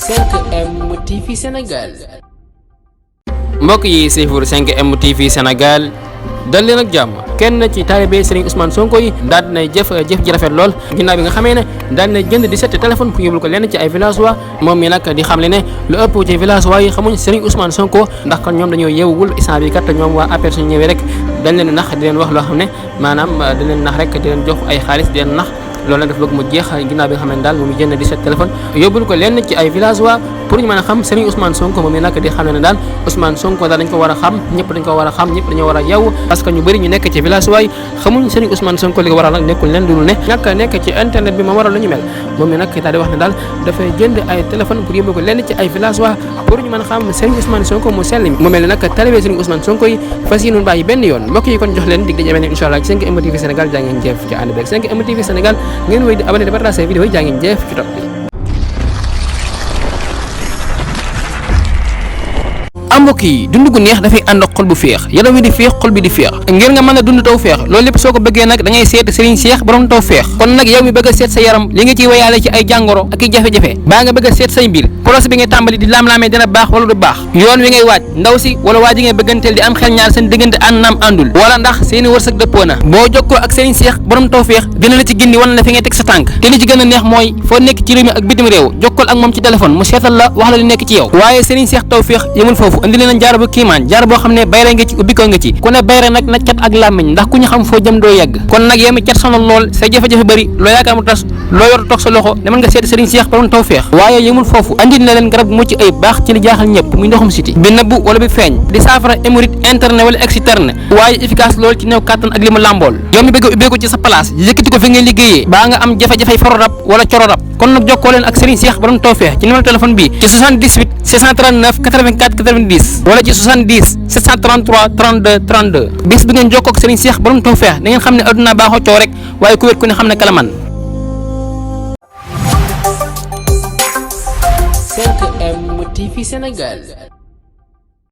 5M TV Sénégal. mbokk yi siifur 5M TV Sénégal dal leen ak jàmm kenn ci taalibe Serigne Ousmane Sonko yi daal dinay jëf ji rafet lool ginnaaw bi nga xamee ne daal dinay jënd 17 téléphone pour yóbbul ko lenn ci ay villageois moom mi nag di xamle ne lu ëpp ci villageois yi xamuñ Serigne Ousmane Sonko ndax kon ñoom dañoo yeewugul instant bi kat ñoom waa APR suñu ñëwee rek dañ leen nax di leen wax loo xam ne maanaam di leen nax rek di leen jox ay xaalis di leen nax loolu nag dafa bëgg mu jeex ginnaaw bi nga xam ne daal moom mu jënd 17 téléphone yóbbul ko lenn ci ay villageois pour ñu mën a xam Serigne Ousmane Sonko moom mi nag di xam ne daal Ousmane Sonko daal dañ ko war a xam ñëpp dañ ko war a xam ñëpp dañoo war a yeewu parce que ñu bëri ñu nekk ci villageois yi xamuñ Serigne Ousmane Sonko li ko waral nag nekkul leen dul ne ñàkk nekk ci internet bi ma waral lu ñu mel moom mi nag daal di wax ne daal dafay jënd ay téléphone pour yóbbul ko lenn ci ay villageois pour ñu mën a xam Serigne Ousmane Sonko mu sell mi mu mel ne nag talibé Serigne Ousmane Sonko yi fas yi nun bàyyi benn yoon mbokk yi kon jox leen dig daje beneen incha allah ci 5M TV Sénégal jaa ngeen jëf ci ànd beeg 5M TV Sénégal ngeen wéy di abonné di partager vidéo yi jaa ngeen jëf ci topp bi mbokk yi dund gu neex dafay ànd ak xol bu féex yaram wi di féex xol bi di féex ngir nga mën a dund taw féex loolu lépp soo ko bëggee nag da ngay seet Serigne Cheikh borom taw féex kon nag yow mi bëgg a seet sa yaram li nga ciy wayaale ci ay jàngoro ak i jafe-jafe baa nga bëgg a seet say mbir procès bi ngay tàmbali di laam-laamee dina baax wala du baax yoon wi ngay waaj ndaw si wala waa ji ngay bëgganteel di am xel ñaar seen diggante ànd naam àndul wala ndax seeni wërsëg dëppoo na boo jokkoo ak Serigne Cheikh borom taw féex dina la ci gindi wan la fi ngay teg sa tànk te li ci gën a neex mooy foo nekk ci réew mi ak bitim réew jokkool ak moom ci téléphone mu seetal la wax la li nekk ci yow waaye Serigne Cheikh taw féex yëmul foofu indi leen jaar bu kiimaan jaar boo xam ne bayre nga ci ubbi ko nga ci ku ne bayre nag na cat ak làmmiñ ndax ku ñu xam foo jëm doo yegg kon nag yow mi cat sonal lool say jafe-jafe bëri loo yaakaar mu tas loo yor toog sa loxo ne mën nga seeti Serigne Cheikh borom taw féex waaye yëmul foofu andi na leen garab mucc ay baax ci li jaaxal ñëpp muy ndoxum siti bi nëbbu wala bi feeñ di saafara hémorroïde interne wala externe waaye efficace lool ci néew kàttan ak li mu làmbool yow mi bëgg a ubbeeku ci sa place yëkkati ko fi ngay liggéeyee baa nga am jafe-jafey faro rab wala coro rab kon nag jokkoo leen ak Serigne Cheikh borom taw féex ci numéro téléphone bi ci 78 639 84 90 wala ci 70 733 32 32 bis bi ngeen jokkoo ak Serigne Cheikh borom taw féex da ngeen xam ne adduna baaxoo coow rek waaye ku wér ku ne xam ne kala man 5M TV Sénégal.